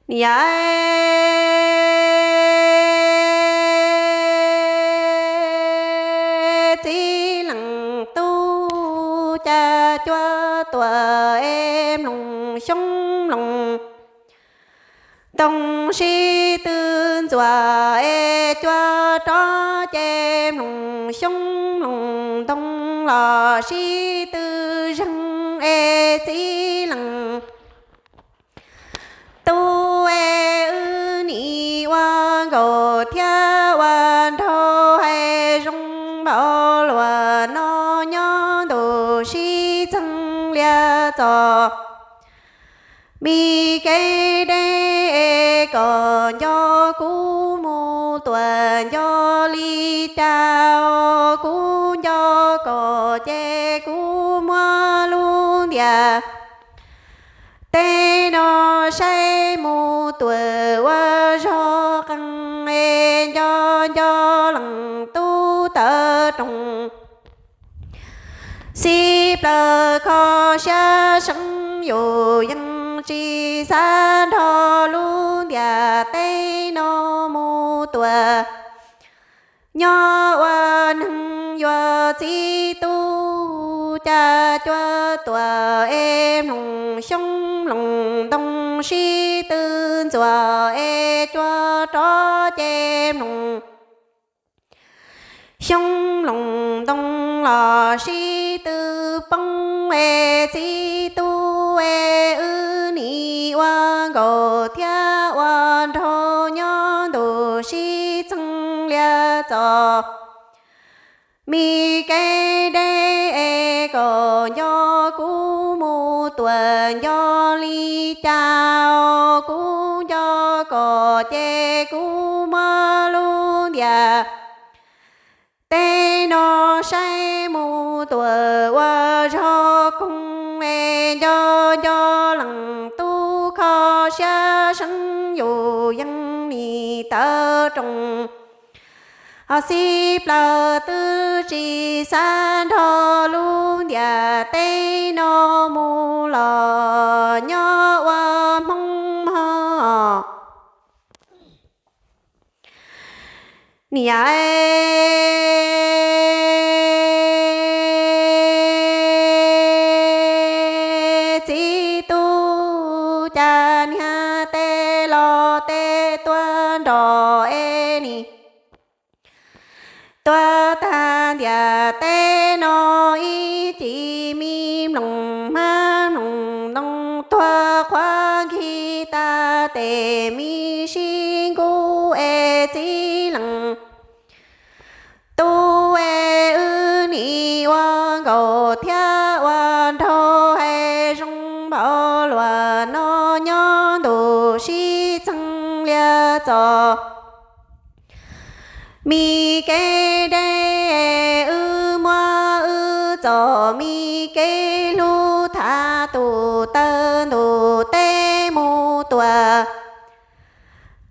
Niam txiv leej tub cas cuab tuam es mloog xyoob mloog ntoo sib tw ntxuam es cuab rov ces mloog xyoob mloog ntoo los sib tw zeeg es txiv leej tub es wb nim ua nkauj thiab ua nraug hais zoo npaum luag no nyob ntuj sib txeeg lias txog mi kev deb es kom nco kuv mus tuam nco li cas os kuv nco kom ces kuv muab lub ntiaj teb no saib mus tuam ua zog qees es nco nco leej tub tawv roos xib plaws kho siab seev yus yeej tsis xav nrog lub ntiaj teb no mus tuam nyob ua neeg yuav txiv tub cas cuab tuam es mloog xyoob mloog ntoo sib tw ntxuam es cuab rov ces mloog xyoob mloog ntoo los sib tw poob es txiv tub es wb nim ua nkauj thiab ua nraug nyob ntuj sib txeeg lias txog mi kev deb es kom nco kuv mus tuam nco li cas os kuv nco kom ces kuv muab lub ntiaj teb no saib mus tuam ua zog koog es nco nco leej tub kho siab seev yus yeej nim tawv roos ho xib plaws twb tsis xav nrog lub ntiaj teb no mus los nyob ua hmoob mog. Niam txiv tub cas niag tej los tej tuaj nrog es nim tuaj tag ntiaj teb no ib chim me mloog hmab mloog ntoo tuag qhuav nkig tag tes me sib nkub es txiv leej tub es wb nim ua nkauj thiab ua nraug hais zoo npaum luag no nyob ntuj sib txeeg lias txog mi kev deb wb muab wb txoj mi kev hlub thav tus taw ntuj teb mus tuam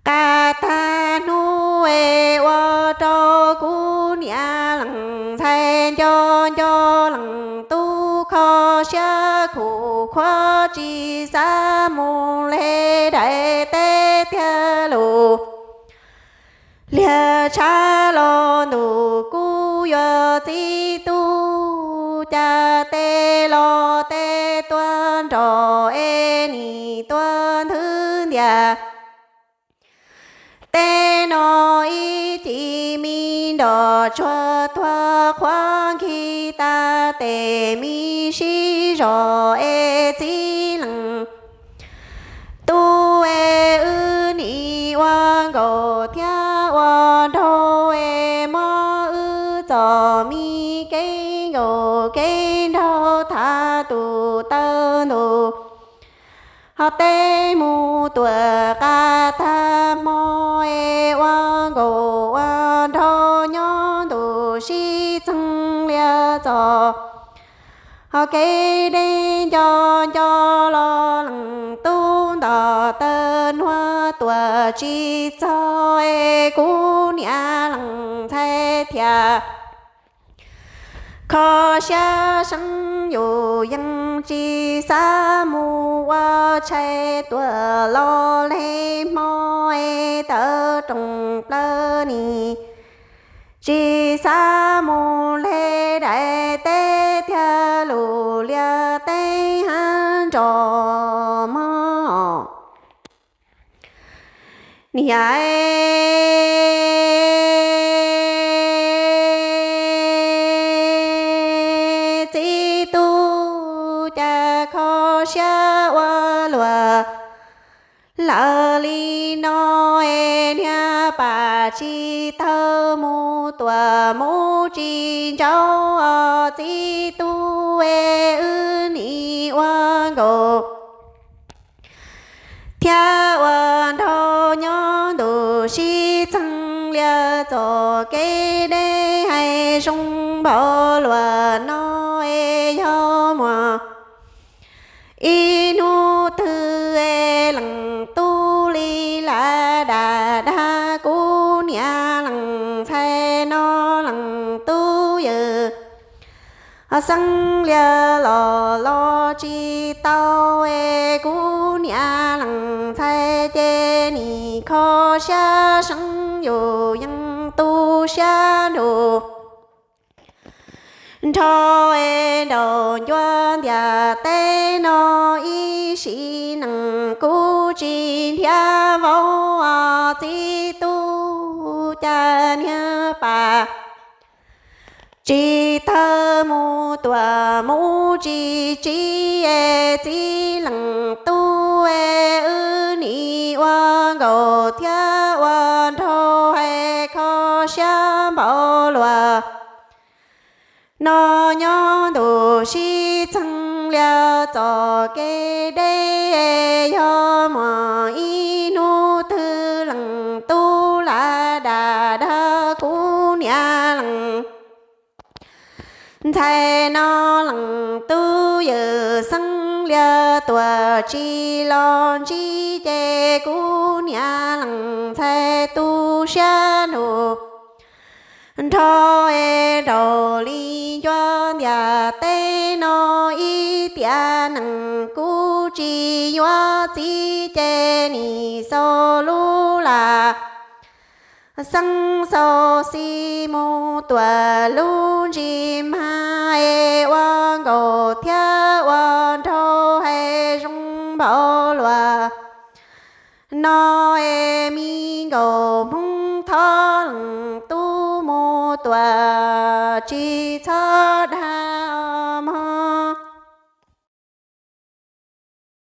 qas tag hnub es ua rau kuv niam leej ntxhais nco nco leej tub kho siab khuv khuav tsis xav mus le daim teb thiab lus liag tshav los ntuj kuv yuav txiv tub cas tej los tej tuaj nrog es nim tuaj nthwv ntiaj teb no ib chim me nroj tsuag tuag qhuav nkig tag tes me sib zog es txiv leej tub es wb nim ua nkauj thiab ua nraug es muab wb txoj mi kev nkauj kev nraug thav tus taw ntuj ho teb mus tuam qas tag hmo es ua nkauj ua nraug nyob ntuj sib txeeg lias txog ho kev deb nco nco los leej tub nto taw hnub tuaj tsis txog es kuv niam leej ntxhais thiaj Kho siab seeb yus yeej tsis xav mus ua tshais tuaj los hle hmo es tawv rooj plaws nis. Tsis xav mus hle daim teb thiab lub liaj teb hav nroj mog. Niam txiv tub cas kho siab ua luaj lawm li no es niag pam tsis tawg mus tuaj mus tsis ntsauj os txiv tub es wb nim ua nkaus thiab ua nraug nyob ntuj sib txheej lias txoj kev deb hais zoo npaum luaj no es yog muaj ib hnub twg es leej tub li lam dag dag kuv niam leej ntxhais no leej tub yawm xeeb lias los los tsis tau es kuv niam leej ntxhais ces nim kho siab seeb yus yeej tu siab nrug nrho es nraum ncua ntiaj teb no ib sim neej kuv tsis nrhiav vauv os txiv tub cas niag pam tsis tawg mus tuaj mus tsis tsiv es txiv leej tub es wb nim ua nkaus thiab ua nraug hais kho siab npaum luaj no nyob ntuj sib txheej lias txoj kev deb yog muaj ib hnub twg leej tub lam dag dag kuv niam leej ntxhais no leej tub yawm xeeb lias tuaj tsis los ntsib ces kuv niam leej ntxhais tu siab nrug nrho es nraum li ncua ntiaj teb no ib tiam neej kuv tsis yuav txiv ces nim xaus lub lam xeeb xaus xis mus tuaj lub ntsis mag es ua nkaus thiab ua nraug hais zoo npaum luaj no es me nkauj Hmoob thov leej tub mus tuaj tsis txhob dag